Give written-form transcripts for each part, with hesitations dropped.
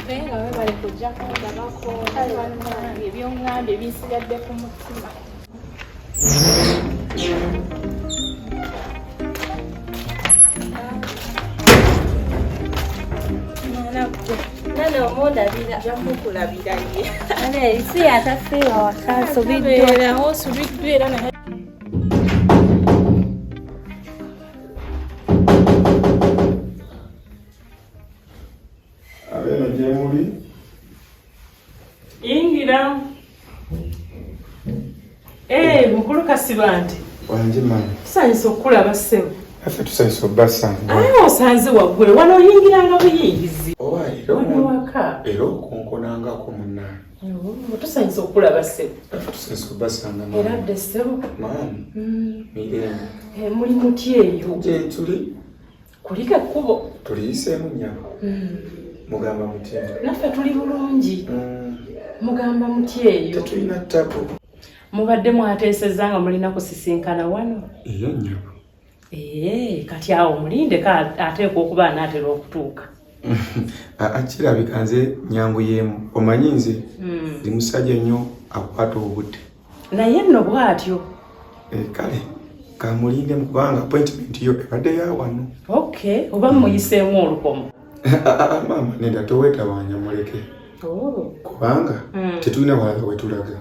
Naye nga webale kujja kundabako, bannange ebyoŋŋambye binsigadde ku mutima. Nana omundabira. Nja kukulabira ye. Ane si atasiiba waka nsubiddwa. Beerawo osubiddwa era naye. Abeeno gyemuli? Yingira. Eh, mukulu Kasibante. Wangi mama. Tusanyusa okukulaba ssebo. Naffe tusanyusa obbasanga. Aye osanze waggule wano oyingiranga buyingizi. Owa era Wano waka. Era okonkonangako munnange. Oh, tusanyusa okukulaba ssebo. Naffe tusanyusa obbasanga mama. Era dde ssebo. Maama. Mirembe. Eh, muli mutya eyo? Gye tuli. Kuliko ekkubo. Tuliyiseemu nnyabo. Mugamba mutya? Naffe tuli bulungi. Mugamba mutya eyo? Tetulina ttabu. Mubadde mwateesezza nga mulina kusisinkana wano? Eyo nnyabo. Ee, kati awo mulindeko ateekwa okuba anaatera okutuuka. Kirabika nze nyanguyeemu. Omanyi nze ndi musajja nnyo akwata obudde. Naye nno bw'atyo. Kale kamulindemu kubanga appointment yo ebadde ya wano. Okay, oba muyiseemu olukomo. Maama nedda toweetawaanya muleke. Kubanga tetulina walala we tulaga.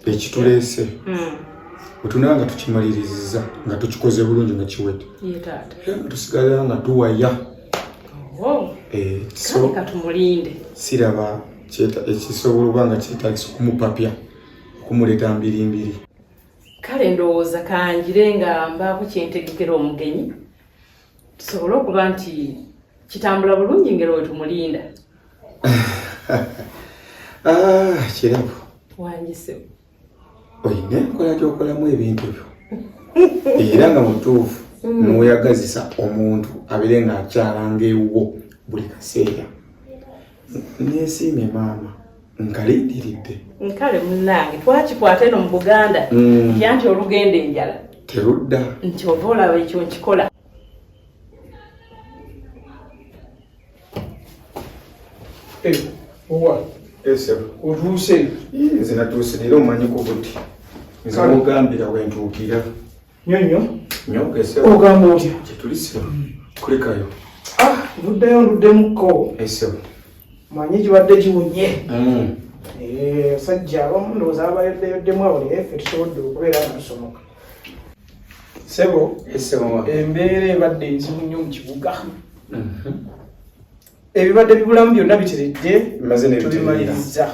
Ekituleese. Bwe tunaba nga tukimalirizza nga tukikoze bulungi nga kiwedde. Ye taata. Era nga tusigala nga tuwaya. Kale katumulinde. Siraba ekisobola okuba nga kyetaagisa okumupapya okumuleeta mbirimbiri. Kale ndowooza kangire nga mbaako kyentegekera omugenyi tusobole okuba nti kitambula bulungi ngero we tumulinda. Kirabo. Wangi ssebo. Olina enkola gy'okolamu ebintu byo era nga mutuufu n'oyagazisa omuntu abeere ng'akyalanga ewuwo buli kaseera. Neesiimye maama, nkalindiridde. Nkale munnange twakikwata eno mu Buganda nti anti olugenda enjala terudda. Nti ova olaba ekyo nkikola. Owa otuuse? Nze natuuse leero omanyi ku buti. Nze wogambira wentuukira. Nnyo nnyo. Nnyo ssebo. Ogamba otya? Gyetuli ssebo. Kulikayo. Nvuddeyo nduddemuko. Ssebo. Manyi kibadde kiwunye. Abasajja abamu ndowooza abayoddeyoddemu awo naye ffe tusobodde okubeera nga tusomoka. Ssebo, embeera ebadde nzibu nnyo mu kibuga. Ebibadde bibulamu byonna biteredde, tubimaliriza.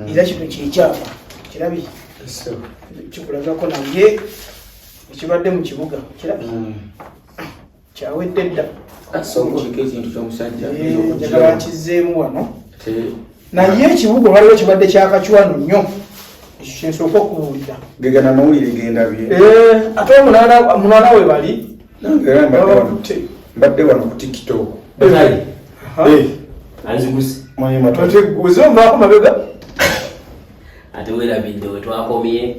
Era kino kyekyapa kirabi kikulagako naye ekibadde mu kibuga kirabi kyawedde dda. Njagala nkizzeemu wano. Naye ekibuga olwaliwo kibadde kyakacwano nnyo. Ekyo kyensooka okubuulira. Gegana amawulire gendabye. Ate omunaana we bali. Nange era mbadde wano ku TikTok. Guze omuvaako mabega. Ate weerabidde we twakomye.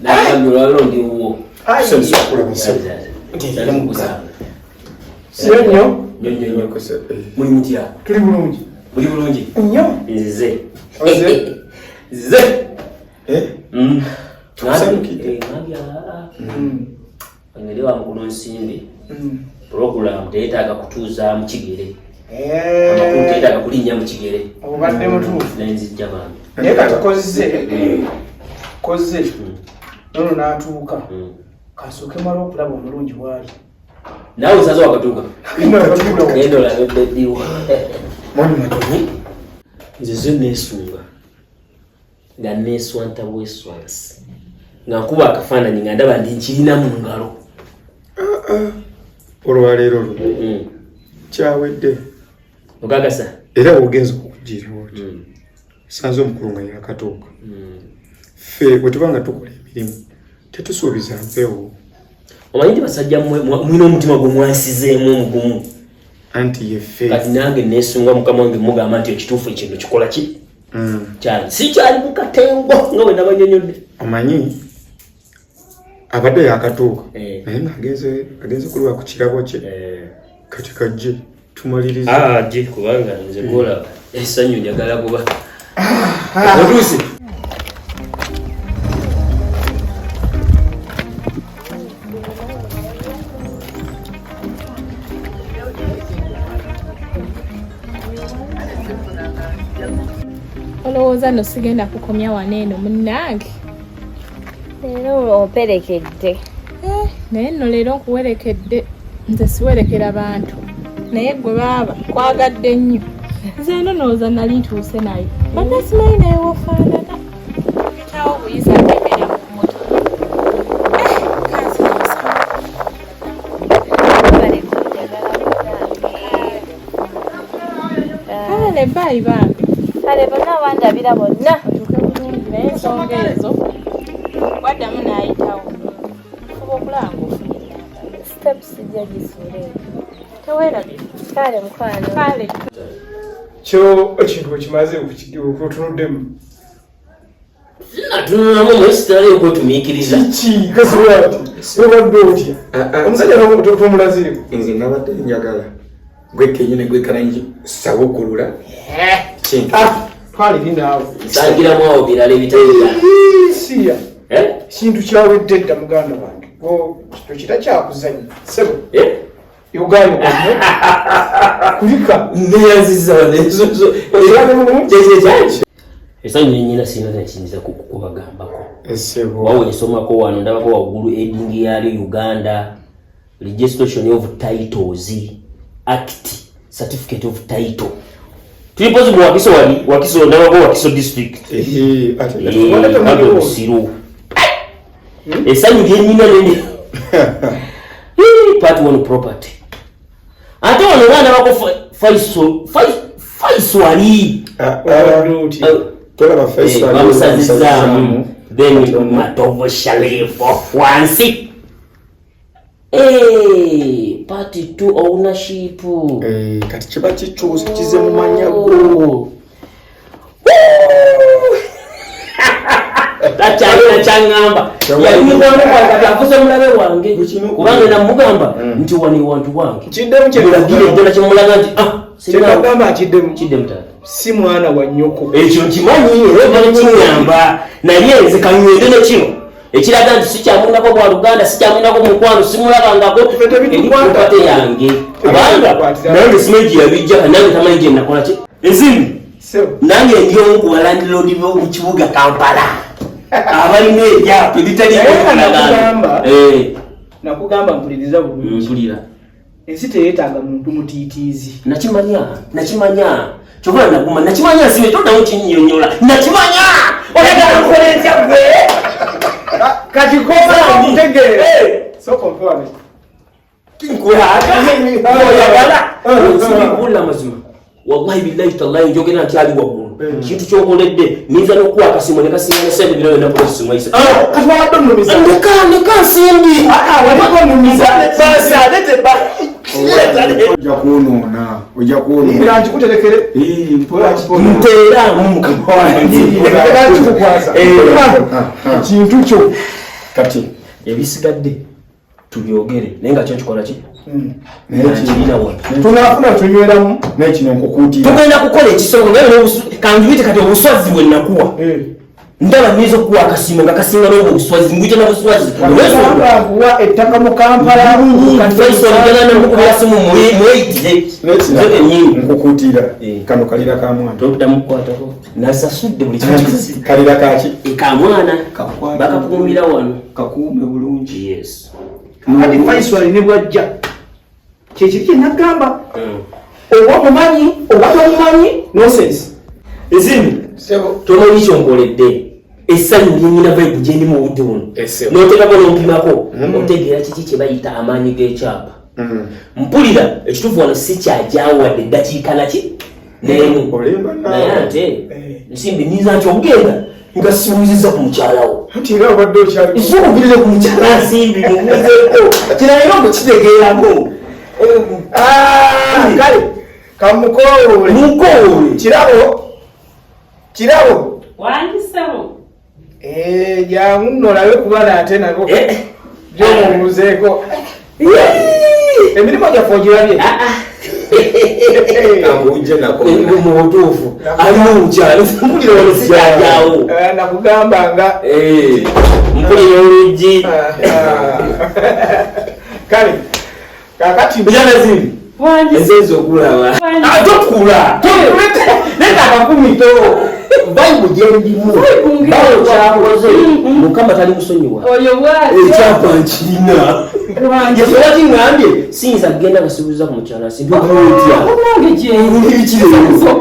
Nagambye olwaliro ndi wuwo. Sio nnyo. Nnyo nnyo nnyo. Muli mutya? Tuli bulungi. Muli bulungi? Nnyo. Nzize. Nzize. Tukusanyukidde. Ngeri wa mukulu Nsimbi. Pulogulaamu teyeetaaga kutuuza mu kigere. Amakulu teyeetaaga kulinnya mu kigere. Obadde mutuufu. Naye nzijja bambi. Naye kati kozze. Nono n'atuuka. Kasooke mala okulaba omulungi bw'ali. Naawe osaze wakatuuka. Genda olabe bebbi wo. Mwami Matovu. Nze zo neesunga. Nga neeswanta bweswansi. Nga nkuba akafaananyi nga ndaba ndi nkirina mu ngalo. Olwaleero luno. Kyawedde. Okakasa? Era ogenza okukugira oti. Sanze omukulu nga yakatuuka. Ffe bwe tuba nga tukola emirimu tetusuubiza mpewo. Omanyi nti basajja mmwe mulina omutima gwe mwansizeemu omugumu. Anti yeffe. Kati nange neesunga mukama wange mugamba nti ekituufu ekintu kikola ki? Kyali si kyali mu katengo nga bwe nabanyonyodde. Omanyi abadde yakatuuka naye nga agenze kulwa ku kirabo kye. Kati kajje Tumalirize. Ah, je kubanga nze gwolaba essanyu njagala kuba otuuse. Olowooza no sigenda kukomya wano eno munnange. Leero omperekedde. Naye nno leero nkuwerekedde, nze siwerekera bantu, naye gwe baaba kwagadde nnyo. Nze eno ndowooza nali ntuuse naye badde simanyi naye wofaanana. Mpitawo buyiza ngemera ku mmotoka. Kale bye bambi. Kale bonna bandabira bonna. Otuuke bulungi, naye ensonga ezo waddamu n'ayitawo. Fuba okulaba ng'ofunye ennamba. Steps sijja gisuula eyo. Teweerabira. Kale mukwano. Kale. Kyo ekintu okimaze okutunuddemu. Natunulamu naye sitali okwetumiikiriza. Kiki kasiwati obadde otya? Omusajja tomulazeeko. Nze nabadde njagala gwe kenyini gwe kalangi sabukulula kintu. Twaliri naawe. Nsangiramu awo birala ebitali byange. Siya. Kintu kyawedde dda muganda wange. Tokita kyakuzannya. Ssebo. Yogayo kulika. Neyanziza essanyu lyenyina sirina nakiyinza kukubagambako. Wawe nsomako wano ndabako waggulu edingi yalyo Uganda Registration of Titles Act Certificate of Title. Tulipozi mu Wakiso wali, Wakiso ndabako Wakiso district. Ate obusiru. Essanyu lyenyina nene. Part 1 property. Ate wano nga ndabako Faiswali. Tolaba Faiswali. Bamusazizaamu. Then Matovu Sharifo wansi. Part 2 ownership. Kati kiba kikyusa kize mu mannya go. Takyalina kyaŋŋamba. Yali mukwano gwange kati afuuse mulabe wange. Kubanga namugamba nti wano ewantu wange. Mulagire ddala kyemulaga nti Kyekagamba kiddemu. Kiddemu taata. Si mwana wa nnyoko. Ekyo nkimanyi era ebale kiŋŋamba. Naye nze kanywede ne kino. Ekiraga nti sikyamulinako bwa luganda, sikyamulinako mukwano, simulabangako eri property yange. Kubanga nange simanyi gye yabijja, nange tamanyi gye nakola ki. Ensimbi nange ndi omu ku balandiroodi b'omu kibuga Kampala abalina ebyapa ebitali Nakugamba, nakugamba mpuliriza bulungi. Mpulira. Ensi teyeetaaga muntu mutiitiizi. Nakimanya, nakimanya. Kyova naguma, nakimanya nsibe toddamu kinnyonnyola. Nakimanya! Oyagala nkola ntya ggwe? Kati koma okutegeera. Sooka ompe wano. Nkwata. Oyagala. Nsibe nkubuulira amazima. Wallahi billahi tallahi njogera nti ali waggulu. Kintu ky'okoledde niyinza n'okuwa akasiimo ne kasinga ne ssente bino byonna polisi mwayise. Kati wabadde onnumiza. Ndeka, ndeka nsimbi. Wabadde onnumiza. Basi, ate teba. Ojja kwonoona, ojja kwonoona. Era nkikuterekere. Mpola mpola. Nteeraamu mukama wange. Era nkikukwasa. Ekintu kyo. Kati ebisigadde tubyogere naye nga kyo nkikola ki? Kirina wano. Tunaafuna tunyweramu. Naye kino nkukuutira. Tugenda kukola ekisoboka naye kanjubite kati obuswazi bwe nakuwa. Ndaba nnyinza okukuwa akasiimo nga kasinga n'obwo obuswazi, nguyite na buswazi. Wagamba nkuwa ettaka mu Kampala. Faisal njagala namukubira simu mweyitire. Nze kennyini. Nkukuutira. Kano kalira ka mwana. Toddamu kukwatako. Nasasudde buli kimu kisi. Kalira kaki? Ka mwana. Bakakuumira wano. Kakuume bulungi. Yes. Kati Faisal ne bw'ajja. Kye kiri kye nagamba. Oba omumanyi, oba tomumanyi, nonsense. Ensimbi, tomanyi ky'onkoledde. Essanyu lye nnyina vibe gye ndi mu budde buno. N'oteekako n'ompimako, otegeera kiki kye bayita amaanyi g'ekyapa. Mpulira ekituufu wano si kyajaawo wadde eddakiika naki n'emu. Naye ate Nsimbi nnyinza nti okugenda nga sibuuzizza ku mukyala wo. Anti era obadde okyali. Nsuubirire ku mukyala Nsimbi mubuuzeeko. Kino alina okukitegeerako. Kale kamukoowole. Mukoowole. Kirabo. Kirabo. Wangi ssebo. Jangu nno olabe kuba ate nabo. Gy'omubuuzeeko. Emirimu gyaffe ogirabye? Kankuwujje nako. Mu butuufu aliwo omukyala mpulira wano sikyajaawo. Eh, nakugamba nga Eh, mpulira oluggi. Kale kakati Mukyala Nsimbi, Wangi. ensenze okulaba. Wangi. Ah, tokula leta akakumi to vibe gyendimu Vibe ng'eyo. bawo kyakoze mukama tali kusonyiwa. Oyo bwatyo. Ekyapa nkirina. Wangi. Yesooka kiŋŋambye siyinza kugenda nga sibuuza ku mukyala Nsimbi otya. Nange gyendi. Biki leero?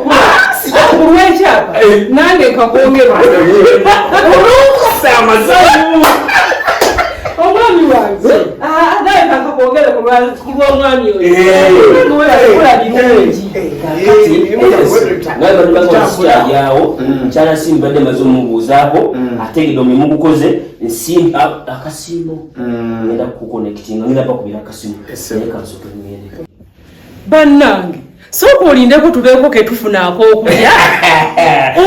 Ku lw'ekyapa nange nkakwongerwa. Oluusa amasanyu. Omwami wange. Ah, nawe kankakwongere ku lw'omwami oyo. Eh. Omwami we akola birungi. Naye bano baga sikyalyawo mukyala Nsimbi badde maze omubuuzaako ategedde omulimu gukoze Nsimbi akasimu ngenda kuconnectinga ngenda bakubira akasimu naye kansooke ngende. Bannange sooka olindeko tubeeko ketufuna ak'okulya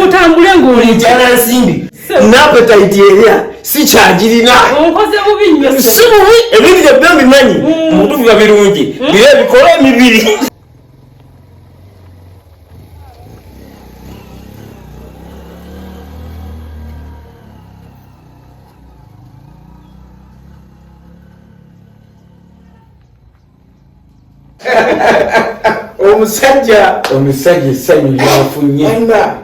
otambule ng'olijja. Mukyala Nsimbi n'appetite erya sikyagirina. Onkoze bubi nnyo. Si bubi, ebintu byonna mbimanyi mubutuufu biba birungi bira ebikola emibiri. Omusajja Omusajja essanyu lyafunye. Anna.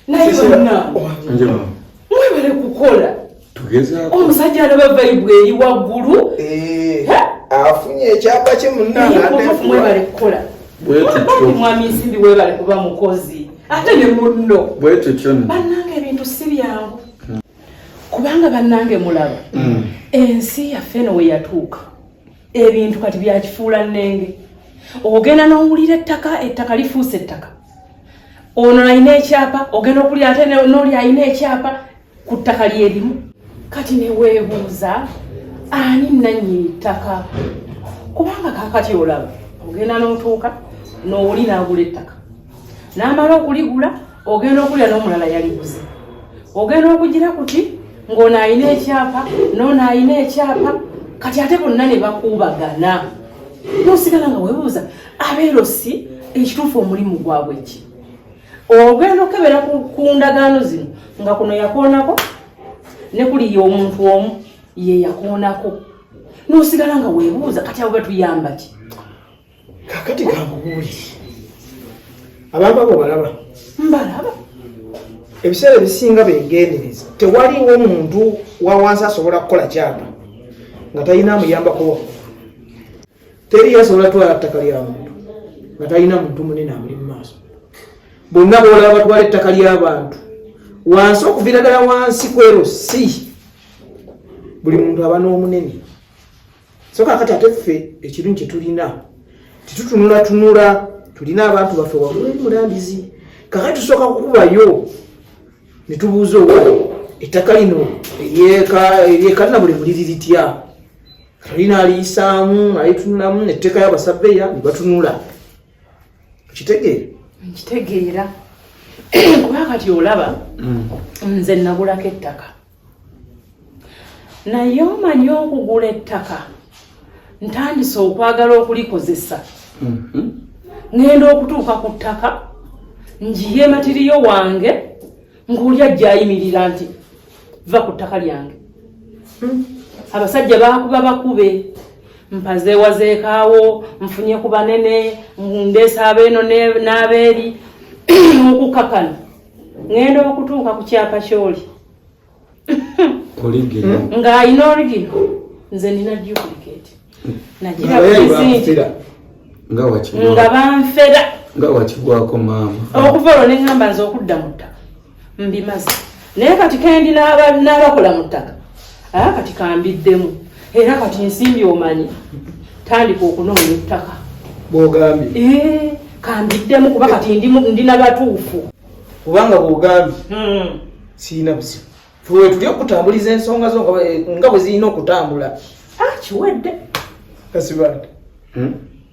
Naye bannange Nje mama. mwebale kukola. Tugezaako. Omusajja alaba vibe eri waggulu. Eh, afunye ekyapa kye munnange. Naye mutuufu mwebale kukola. Bwe tutyo. Bambi mwami Nsimbi webale kuba mukozi ate ne munno. Bwe tutyo nno. Bannange ebintu si byangu kubanga bannange mulaba ensi yaffe eno we yatuuka ebintu kati byakifuula nnenge. Ogenda n'owulira ettaka, ettaka lifuuse ettaka. Ono alina ekyapa, ogenda okulya ate n'oli alina ekyapa ku ttaka lyerimu. Kati ne weebuuza ani nannyini ttaka, kubanga kaakati olaba ogenda n'otuuka n'oli n'agula ettaka, n'amala okuligula ogenda okulya n'omulala yaliguze, ogenda okugira kuti ng'ono alina ekyapa n'ono alina ekyapa, kati ate bonna ne bakuubagana. N'osigala nga weebuuza abeerosi ekituufu omulimu gwabwe ki? Ogenda okukebera ku ndagaano zino nga kuno yakoonako ne kuli ye omuntu omu ye yakoonako, n'osigala nga weebuuza kati abo batuyamba ki? Kakati kankubuulire, abantu abo balaba Mbalaba. Ebiseera ebisinga begendereza, tewaliwo muntu wa wansi asobola kukola kyapa nga talina amuyambako waggulu. Teri asobola kutwala ttaka lya muntu nga talina muntu munene amuli mu maaso. Bonna boolaba batwala ettaka ly'abantu wansi okuviira ddala wansi kwero si buli muntu aba n'omunene. So kakati ate ffe ekirungi kye tulina tetutunulatunula, tulina abantu baffe waggulu eri mulandizi. Kakati tusooka kukubayo ne tubuuza owa ettaka lino eryekana buli muliri litya, kalina aliyisaamu alitunulamu netteekayo abasaveya ne batunula. Okitegeera? Nkitegeera kuba kati olaba nze nagulako ettaka, naye omanyi okugula ettaka ntandise okwagala okulikozesa. Ngenda okutuuka ku ttaka njiye matiriyo wange ng'oli ajja ayimirira nti va ku ttaka lyange. Abasajja baakuba bakube mpazeewazeekaawo nfunye ku banene ndeesa abeeno n'abeeri okukakana. Ngenda okutuuka ku kyapa ky'oli Original. Ng'alina original, nze nina duplicate. Nagira Abayayi ku banfera. Nga wakigwa. Nga banfera. Nga wakigwako maama. Okuva olwo ne ŋŋamba nze okudda mu ttaka mbimaze, naye kati kendi n'abakola mu ttaka kati kambiddemu era kati nsimbi omanyi tandika okunoonya ettaka. Bw'ogambye. Kambiddemu kuba kati ndi na batuufu. Kubanga bw'ogambye sirina buzibu. Ffe tuli okutambuliza ensonga zo nga bwe zirina okutambula. Kiwedde. Kasibante.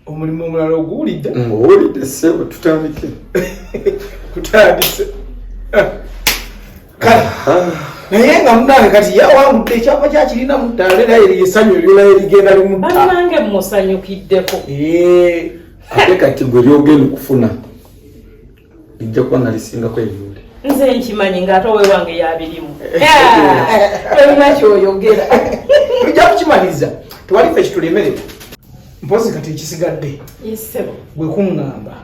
Omulimu omulala oguwulidde? Nguwulidde ssebo, tutandike. Kutandise. Kale. Naye nga munnange kati yawangudde ekyapa kyakirina mutta, ate naye essanyu eryona erigenda limutta. Bannange musanyukiddeko. Ate kati gwe lyogenda okufuna lijja kuba nga lisingako ebyole. Nze nkimanyi ng'ate owewange yabirimu. Tolina kyoyogera. Tujja kukimaliriza, tewali ffe kitulemerera. Mpozi kati ekisigadde gwe kuŋŋamba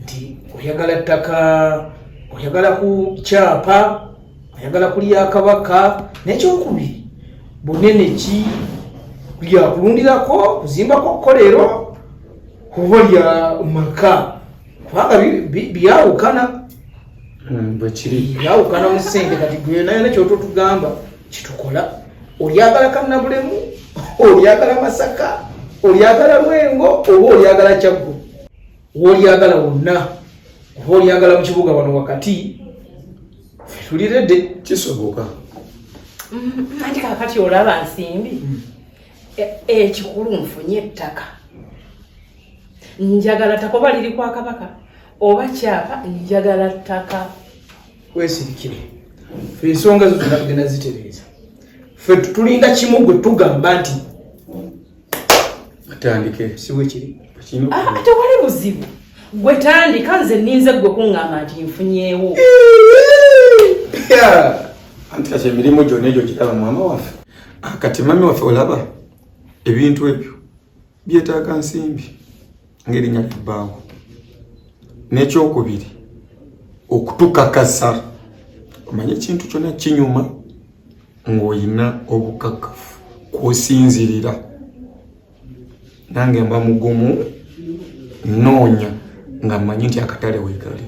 nti oyagala ttaka, oyagala ku kyapa, oyagala kulya kabaka, n'ekyokubiri bunene ki, lyakulundirako, kuzimbako kkolero oba lya maka, kubanga byawukana. Bwekiri byawukana mu ssente. Kati gwe nayo nekyototugamba kitukola, olyagala Kannabulemu, olyagala Masaka, olyagala Lwengo oba olyagala Kyaggwe, wolyagala wonna, oba olyagala mu kibuga wano wakati, ffe tuli ready. Kisoboka. Anti kakati olaba Nsimbi, ekikulu nfunye ettaka, njagala ttaka oba liri kwa kabaka oba kyapa, njagala ttaka. Wesirikire, ffe ensonga zo zonna tugenda zitereeza. Ffe tulinda kimu, gwe tugamba nti atandike. Si bwe kiri? Tewali buzibu, gwe tandika, nze ninze gwe kuŋŋamba nti nfunyeewo. Anti kati emirimu gyonna egyo giraba mwama waffe. Kati mami waffe, olaba ebintu ebyo byetaaga nsimbi ng'erinnya lyabbaawo. N'ekyokubiri, okutukakasa, omanye ekintu kyonna kinyuma ng'olina obukakafu kw'osinzirira. Nange mba mugumu, nnoonya nga mmanyi nti akatale weekali.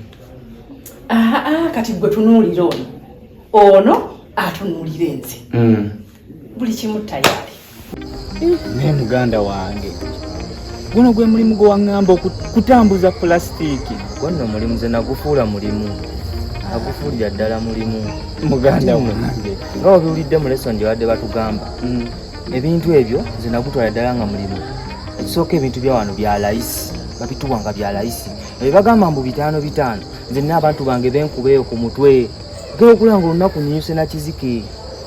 Aa, kati gwe tunuulira ono, ono atunuulira enze, buli kimu tayali. Naye muganda wange, guno gwe mulimu gwe waŋŋamba, kutambuza pulasitiiki? Gwo nno mulimu, ze nagufuula mulimu, nagufuulira ddala mulimu. Muganda wange, nga obiwulidde mu lesson gye badde batugamba, ebintu ebyo nze nagutwala ddala nga mulimu. Ekisooka, ebintu bya wano bya layisi, babituwa nga bya layisi. Ebyo bagamba mbu bitaano bitaano, nze nina abantu bange benkuba eyo ku mutwe, genda okulaba nga olunaku nyinyuse na kizike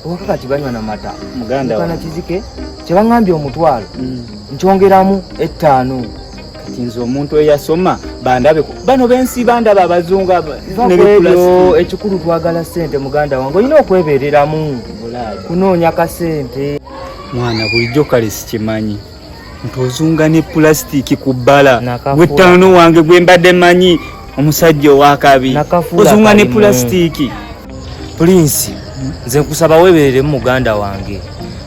ewaka, kati banywa na mata. Muganda na kizike kyebaŋŋambye 500, nkyongeramu 5. Kati nze omuntu eyasoma bandabe bano bensi, bandaba abazungu nebyo. Ekikulu twagala ssente, muganda wange, olina okwebereramu kunoonya kasente. Mwana, bulijjo kale sikimanyi nti ozunga ne pulasitiiki ku bbala. Gwe ttaano wange gwe mbadde manyi omusajja owakabi, ozunga ne pulasitiiki. Prince, nze nkusaba weebereremu, muganda wange.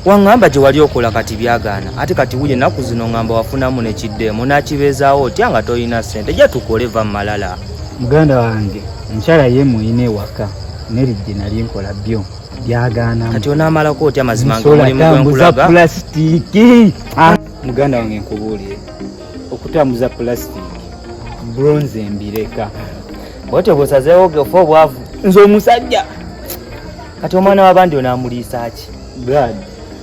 Waŋŋamba gye wali okola kati byagaana, ate kati wuye ennaku zino ŋŋamba wafunamu nekiddeemu, nakibeezaawo otya nga tolina ssente? Jja tukole, va malala. Muganda wange, omukyala ye muyina ewaka, nerijje nali nkola byo byagaanamu. Kati onaamalako otya mazima nga Nsobola omulimu tambuza gwenkulaga? pulasitiiki. Muganda wange, nkubuulire, okutambuza pulasitiiki bronze mbireka. Otyo bw'osazeewo ofe obwavu? Nze omusajja. Kati omwana w'abandi onaamuliisa ki? Brad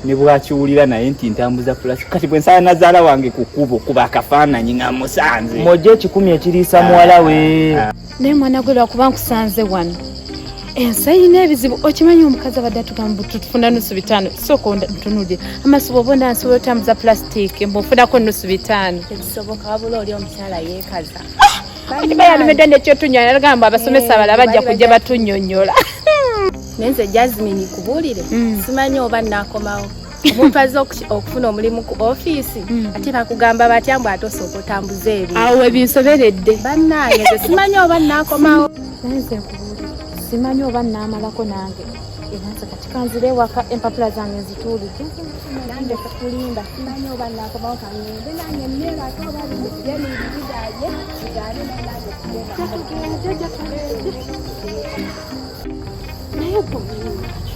ne bwakiwulira naye nti ntambuza pulasitiiki, kati bwe nsala nazaala wange ku kkubo kuba akafaananyi nga musanze. Mwojja 100 ekiriisa muwala we. Naye mwana gwe, lwakuba nkusanze wano, ensi erina ebizibu. Okimanyi omukazi abadde atugamba tutufuna nusu bitaano? Sooka ntunulire amasuba, oba onansobola otambuza pulasitiiki mbu nfunako nusu bitaano? Tekisoboka, wabula oli omukyala yeekaza. Okiba yalumiddwa nekyotunyonyola, gamba abasomesa abalala bajja kujja batunyonyola. Naye nze Jasmine, kubuulire, simanyi oba naakomawo. Omuntu azze okufuna omulimu ku ofiisi, ate bakugamba batya mbu ate osooka otambuze ebintu? Awo ebinsoberedde. Bannange, nze simanyi oba naakomawo. Naye nze nkubuulire, simanyi oba naamalako nange, era nze kati kanzire ewaka, empapula zange nzituulidde. Nange kukulimba, simanyi oba naakomawo. Kaŋŋende nange neebake, oba bino bigaanye bigaane, nange kugenda. Naye gwe omanyi lwaki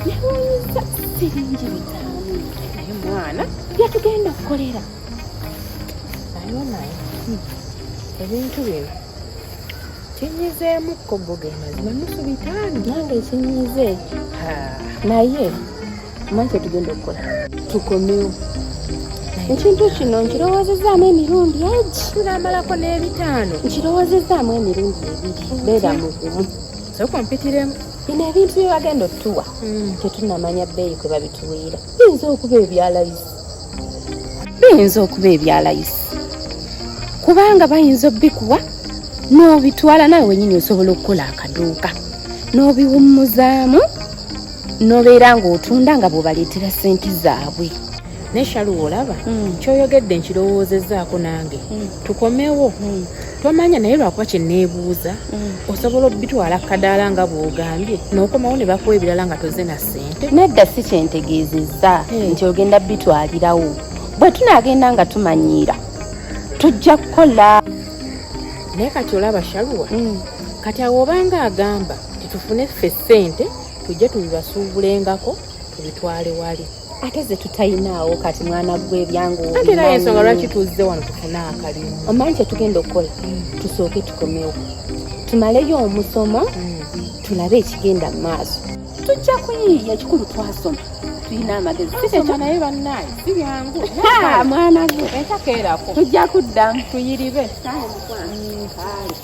newuunyisa siringi 500? Naye mwana, byatugenda okukolera naye ebintu bino kinyizeemukko go ge mazima, nusu bitaano. Nange kinyize, naye omanyi kyetugenda okukola? Tukomewo. Ekintu kino nkirowoozezaamu emirundi egi. Tunamalako n'ebitaano. Nkirowoozezaamu emirundi ebiri. Beera mugumu. Sooka ompitiremu. Bino ebintu bye bagenda otuwa tetunamanya bbeeyi kwe babituweera. Biyinza okuba ebyalayisi, biyinza okuba ebyalayisi. Kubanga bayinza obikuwa n'obitwala nawe wenyini osobola okukola akaduuka n'obiwummuzaamu n'obeera ng'otunda nga bw'obaleetera ssente zaabwe. Naye Shalu olaba kyoyogedde nkirowoozezaako nange tukomewo tomanya naye lwakuba kye neebuuza osobola obitwala kadaala nga bw'ogambye n'okomawo ne bakuwa ebirala nga toze na ssente. Nedda si kyentegeezezza nti ogenda bitwalirawo. Bwe tunaagenda nga tumanyiira tujja kukola. Naye kati olaba Shaluwa kati awo obanga agamba titufune ffe ssente tujje tubibasuubulengako tubitwale wali. Ate ze tutayinaawo kati mwana gwe ebyangu. Ate era ensonga lwaki tuzze wano tufune akalimu. Omanyi kye tugenda okukola tusooke tukomewo tumaleyo omusomo tulabe ekigenda mu maaso. Tujja kuyiiya ekikulu twasoma tulina amagezi. Si kyekyo? Naye bannaye si byangu. Mwana gwe enkakeerako tujja kuddamu tuyiribe. Kale mukwano. Kale.